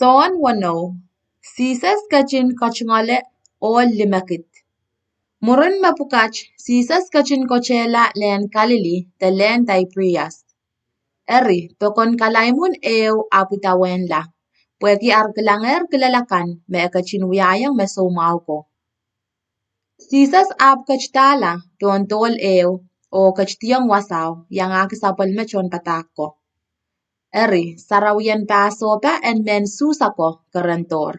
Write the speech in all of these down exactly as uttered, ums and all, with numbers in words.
Sohn weneu. Sises ketin katungoale ohl limekid. Mwurin mepwukat, Sises ketin kotehla lehn Kalili de lehn Taibirias. Eri, pokon kalaimwun ehu ahpw idawehnla, pwehki ar kilangehr kilel akan me e ketin wiahiong me soumwahu ko. Sises ahpw ketidahla pohn dohl ehu oh ketidihong wasao, iangahki sapwellime tohnpadahk ko. Eri, sarawien Pahsohpa en mehn Suhs ako kerendohr.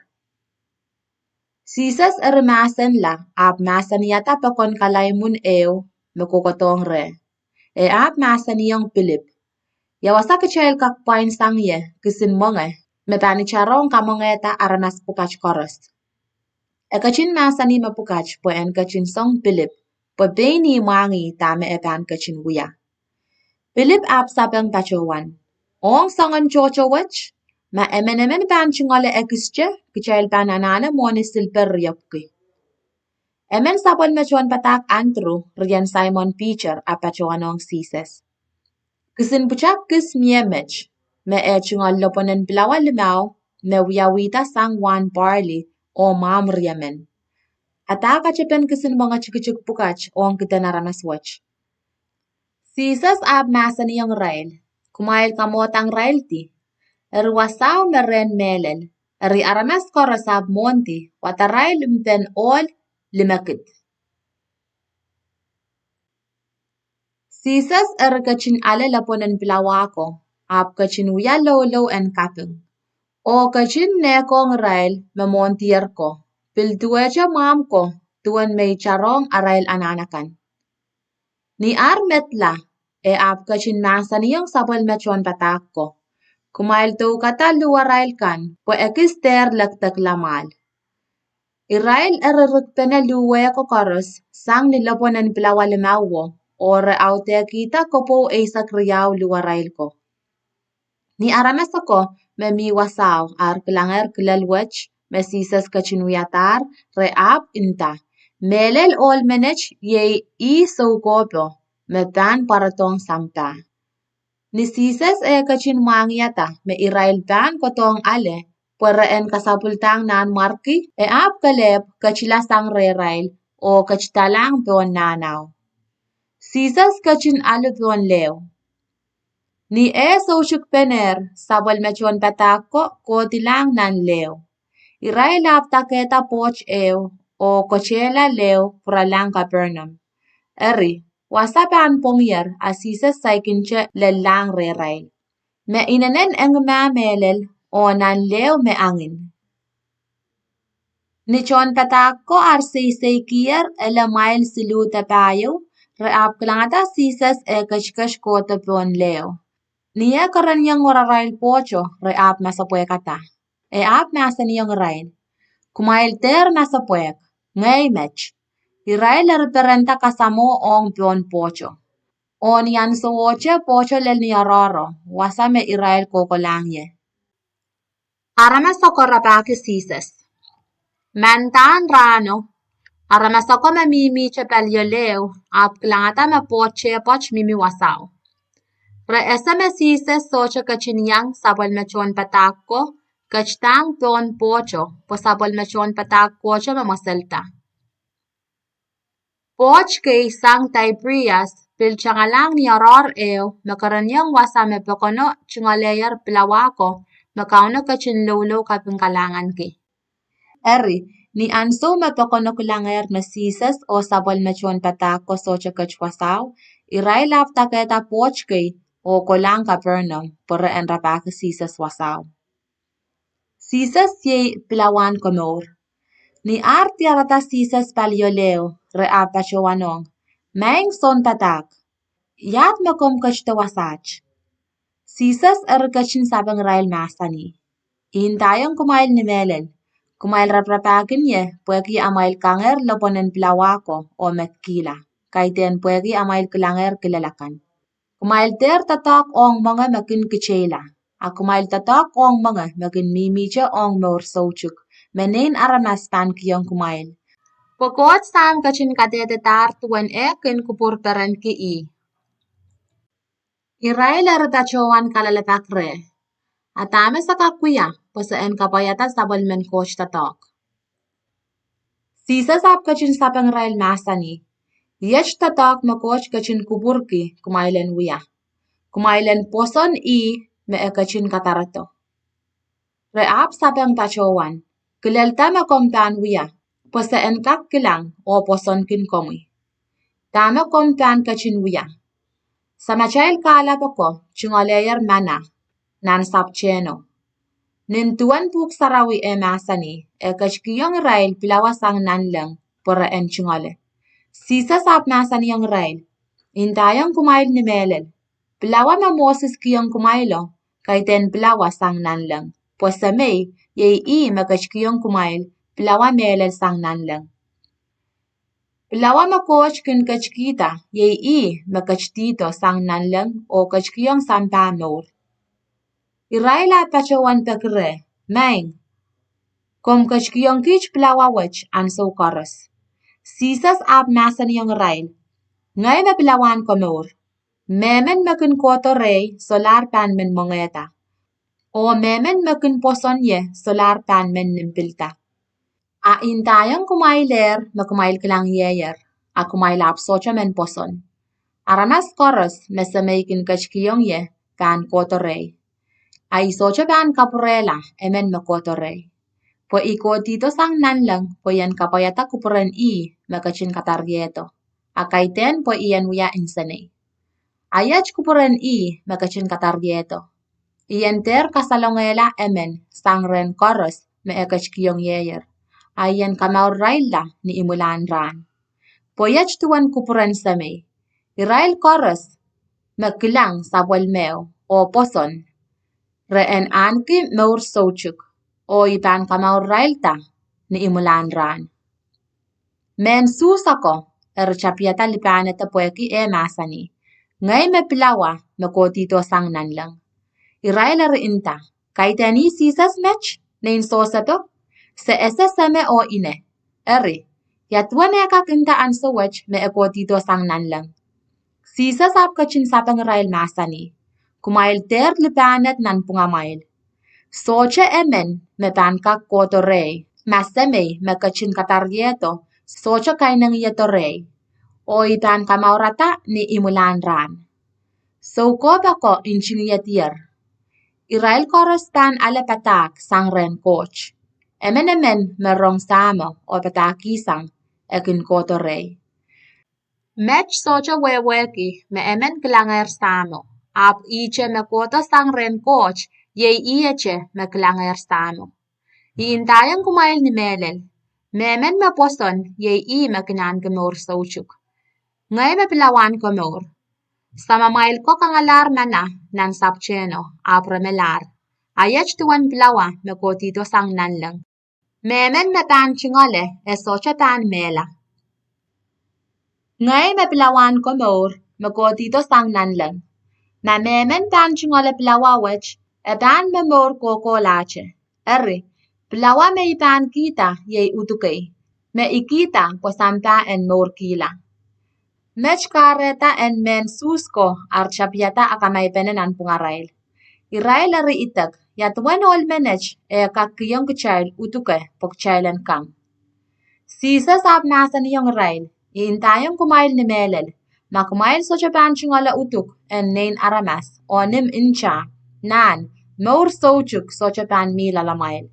Sises eri mahsenla, ahpw mahsanihada pokon kalaimwun ehu me kohkohdohng reh. E ahpw mahsanihong Pilip, Ia wasa kitail kak pwainsang ie kisin mwenge me pahn itarohng kamwengehda aramas pwukat koaros? E ketin mahsanih mepwukat pwe en ketin song Pilip, pwe pein ih mwahngih dahme e pahn ketin wia. Pilip ahpw sapeng patohwan, Ong soangen tohto wet? Ma emen emen pahn tungoale ekiste, kitail pahn anahne mwohni silper riepwiki. Emen sapwellime tohnpadahk Andrew, rien Saimon Piter, ahpw patohwanohng Sises, Kisin pwutak kis mie met, me e tungoal lopwonen pilawa limau, me wiawihda sang wahn parli, oh mwahmw riemen. A dah katepen kisin mwenge tikitik pwukat ong kiden aramas wet? Sises ahpw mahsanihong irail, Kumwail kamwohdang irail di? Eri wasao me rehn mehlel, eri aramas koaros ahpw mwohndi, wadarail mpen ohl limekid. Sises eri ketin ale lopwonen pilawa ko, ahpw ketin wia loulou en kaping, oh ketin nehkohng irail me mwohndier ko, pil duwehte mwahmw ko, duwen me itarohng arail anahn akan. Ni ar medla, e ahpw ketin mahsanihong sapwellime tohnpadahk ko, Kumwail doukada luhwarail kan, pwe ekis dehr lekdek lamwahl. Irail eri rikpene luhwe ko koaros sang ni lopwonen pilawa limauo, oh re audehkihda kopwou eisek riau luhwarail ko. Ni aramas ako me mi wasao ar kilangehr kilel wet me Sises ketin wiadahr, re ahpw nda, Mehlel ohl menet iei ih soukohpo, me pahn pwarodohng sampah. Ni Sises eh ketin mwahngihada me irail pahn kohdohng ale, pwe re en kasapwildahng nanmwarki, e ahpw kelehpw ketila sang rehrail, oh ketidalahng pohn nahnao. Sises ketin alu pohn leho. Ni eh soutikpenehr, sapwellime tohnpadahk ko kohdilahng nan leho. Irail ahpw dakehda pwoht ehu, oh kotehla leho pwuralahng Kapernaum. Eri, wasa pahn pwongier a Sises saikinte lellahng rehrail. Me inenen engimah mehlel, oh nan leho me angin. Ni tohnpadahk ko ar seiseikier ele mwail siluh de pahieu, re ahpw kilangada Sises eh ketiket kohdo pohn leho. Ni eh kerenieng werarail pwohto, re ahpw masepwehkada. E ahpw mahsanihong irail, Kumwail dehr masepwehk, ngehi met. Irail eri perenda kasamwo ong pohn pwohto. Oh ni ahnsowohte pwohto lel ni oaroahro, wasa me irail kohkohlahng ie. Aramas ako rapahki Sises. Mandahn rahno, aramas ako me mihmihte palio leho, ahpw kilangada me pwoht tepot mihmi wasao. Re ese me Sises sohte ketin iang sapwellime tohnpadahk ko, ketidahng pohn pwohto, pwe sapwellime tohnpadahk kohte me mweselda. Pwoht kei sang Taibirias pil tangalahng ni oaroahr ehu me kerenieng wasa me pokono tungoalehier pilawa ko me Kauno ketin loulou kaping kalahnganki. Eri, ni ansou me pokono kilangehr me Sises oh sapwellime tohnpadahk ko sohte ket wasao, irail ahpw dakehda pwoht kei oh kolahng Kapernaum, pwe re en rapahki Sises wasao. Sises iei pilawahn komour. Ni ar diarada Sises palio leho, re ahpw patohwanohng, Maing Sounpadahk, iahd me komw ketido wasaht? Sises eri ketin sapeng irail mahsanih, I ndaiong kumwail ni mehlel, kumwail raparapahkin ie pwehki amwail kangehr lopwonen pilawa ko oh metkihla, kaidehn pwehki amwail kilangehr kilel akan. Kumwail dehr doadoahk ong mwenge me kin kiteila, a kumwail doadoahk ong mwenge me kin mihmihte ong mour soutuk, me Nein Aramas pahn kihong kumwail. Pwe Koht Sahm ketin kadehdedahr duwen eh kin kupwurperenki ih. Irail eri patohwan kalelapak reh, A dahme se kak wia? pwe se en kapwaiada sapwellimen Koht doadoahk. Sises ahpw ketin sapeng irail mahsanih, Iet doadoahk me Koht ketin kupwurki kumwail en wia. Kumwail en pwoson ih me e ketin kadarodo. Re ahpw sapeng patohwan, Kilelda me komw pahn wia, pwe se en kak kilang oh pwosonkin komwi. Dahme komw pahn ketin wia? Samatail kahlap ako tungoalehier mana nan sapwtehno. Nin duwen Pwuhk Sarawi e mahsanih, e ketikihong irail pilawa sang nanleng pwe re en tungoale. Sises ahpw mahsanihong irail, Indaiong kumwail ni mehlel, pilawa me Moses kihong kumwailo, kaidehn pilawa sang nanleng, pwe Semei, iei ih me ketikihong kumwail pilawa mehlel sang nanleng. Pilawa me Koht kin ketikihda, iei ih me ketidihdo sang nanleng oh ketikihong sampah mour. Irail ahpw patohwan peki reh, Maing, komw ketikihong kiht pilawa wet ansou koaros. Sises ahpw mahsanihong irail, Ngehi me pilawa en komour. Mehmen me kin kohdo rehi solahr pahn men mwengehda, oh mehmen me kin pwoson ie solahr pahn men nim pilada. A indaiong kumwailehr me kumwail kilangieier, a kumwail ahpw sohte men pwoson. Aramas koaros me Semei kin ketikihong ie pahn kohdo rehi. A I sohte pahn kapwurehla emen me kohdo rehi. Pwe I kohdihdo sang nanleng pwe I en kapwaiada kupwuren ih me ketin kadariehdo, a kaidehn pwe I en wia nsenei. A iet kupwuren ih me ketin kadariehdo. I en dehr kasalongehla emen sang rehn koaros me e ketikihongieier, a I en kamourirailla ni imwilahn rahn. Pwe iet duwen kupwuren Semei. Irail koaros me kilang sapwellimeo oh pwoson, re en ahneki mour soutuk, oh I pahn kamourirailda ni imwilahn rahn. Mehn Suhs ako, eri tapihada lipahnete pwehki e mahsanih, Ngehi me pilawa me kohdihdo sang nanleng. Irail eri nda, Kaidehn ih Sises met, nein Sosepo? Se ese seme oh ine. Eri, ia duwen e kak nda ansou wet me e kohdihdo sang nanleng? Sises ahpw ketin sapeng irail mahsanih, Kumwail dehr lipahnet nanpwungamwail. Sohte emen me pahn kak kohdo rehi ma Semei me ketin kadariehdo sohte kainengiehdo rehi, oh I pahn kamourada ni imwilahn rahn. Soukohp ako ntingihedier. Irail koaros pahn ale padahk sang rehn Koht. Emenemen me rong Sahmo oh padahkihsang, e kin kohdo rehi. Met sohte wehwehki me emen kilangehr Sahmo, ahpw ihte me kohdo sang rehn Koht, iei ihte me kilangehr Sahmo. I indaiong kumwail ni mehlel, mehmen me pwoson iei ih me kin ahneki mour soutuk. Ngehi me pilawa en komour. Samamwail ko kangalahr mana nan sapwtehno, ahpw re melahr. A iet duwen pilawa me kohdihdo sang nanleng. Mehmen me pahn tungoale e sohte pahn mehla. Ngehi me pilawa en komour me kohdihdo sang nanleng. Ma mehmen pahn tungoale pilawa wet, e pahn momour kohkohlahte. Eri, pilawa me I pahn kihda iei udukei, me I kihda pwe sampah en mourkihla. Met kahrehda en mehn Suhs ko ar tapihada akamaipene nanpwungarail. Irail eri idek, Ia duwen ohl menet e kak kihong kitail uduke pwe kitail en kang? Sises ahpw mahsanihong irail, I indaiong kumwail ni mehlel, ma kumwail sohte pahn tungoale uduk en Nein Aramas oh nim nta, nan, mour soutuk sohte pahn mi loalamwail.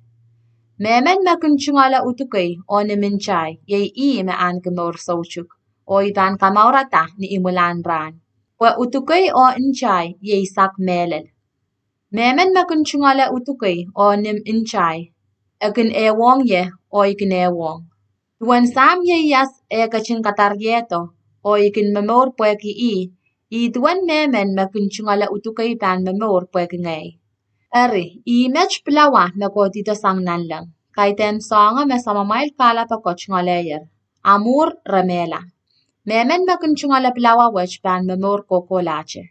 Mehmen me kin tungoale udukei oh nim nta, iei ih me ahneki mour soutuk, oh I pahn kamourada ni imwilahn rahn. Pwe udukei oh nta iei sak mehlel. Mehmen me kin tungoale udukei oh nim nta, e kin ehuong ie oh I kin ehuong. Duwen Sahm ieias e ketin kadariehdo, oh I kin momour pwehki ih, ih duwen mehmen me kin tungoale udukei pahn momour pwehki ngehi. Eri, ih met pilawa me kohdihdo sang nanleng, kaidehn soahngo me samamwail kahlap ako tungoaleier, a mwuhr re mehla. Mehmen me kin tungoale pilawa wet pahn momour kohkohlahte.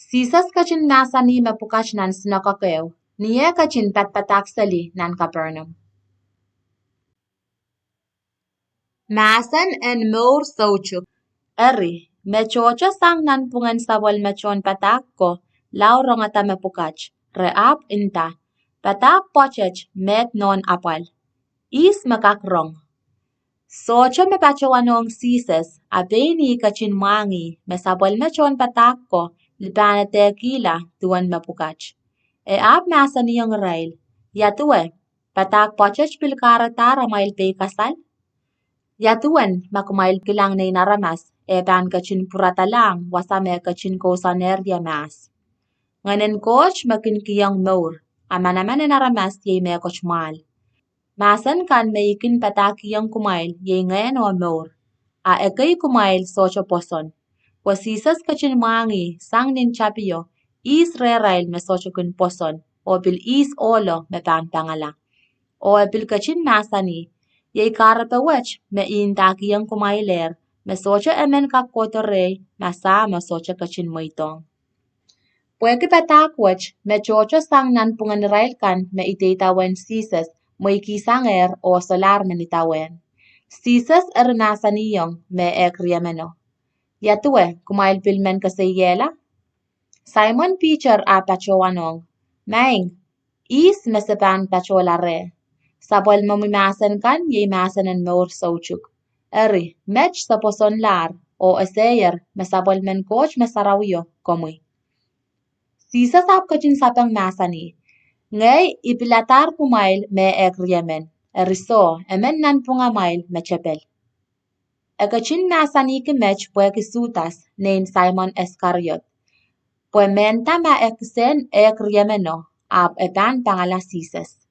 Sises ketin mahsanih mepwukat nan sinakokeo, ni eh ketin padpadahk seli nan Kapernaum. Mahsen en mour soutuk. Eri, me tohto sang nanpwungen sapwellime tohnpadahk ko lao rongada mepwukat, re ahpw nda, Padahk pwoatet meid nohn apwal. Ihs me kak rong? Sohte me patohwanohng Sises, a pein ih ketin mwahngih me sapwellime tohnpadahk ko lipahnedehkihla duwen mepwukat. E ahpw mahsanihong irail, Ia duwe, padahk pwoatet pil kahrehdahr amwail peikasal? Ia duwen ma kumwail kilang Nein Aramas e pahn ketin pwuradalahng wasa me ketin kousoanehr ie mahs? Ngehnen Koht me kin kihong mour, a manaman en aramas iei mehkot mwahl. Mahsen kan me I kin padahkihong kumwail iei ngehn oh mour, a ekei kumwail sohte pwoson. Pwe Sises ketin mwahngih sang nin tapio, ihs rehrail me sohte kin pwoson, oh pil ihs ohlo me pahn pangala. Oh e pil ketin mahsanih, Iei kahrepe wet me I ndahkihong kumwailehr, me sohte emen kak kohdo rehi ma Sahmo sohte ketin mweidohng. Pwehki padahk wet me tohto sang nanpwungen irail kan me ideidawehn Sises, mweikihsangehr oh solahr men idawehn. Sises eri mahsanihong me ehk riemeno, Ia duwe, kumwail pil men keseiehla? Saimon Piter ahpw patohwanohng, Maing, ihs me se pahn patohla reh? Sapwellimomwi mahsen kan iei mahsen en mour soutuk. Eri, met se pwosonlahr, oh eseier me sapwellimen Koht me sarawio komwi. Sises ahpw ketin sapeng mahsanih, Ngehi I piladahr kumwail me ehk riemen, eri soh, emen nanpwungamwail me tepel. E ketin mahsanihki met pwehki Sudas, nein Saimon Iskariot, pwe mehnda ma e kisehn ehk riemeno, ahpw e pahn pangala Sises.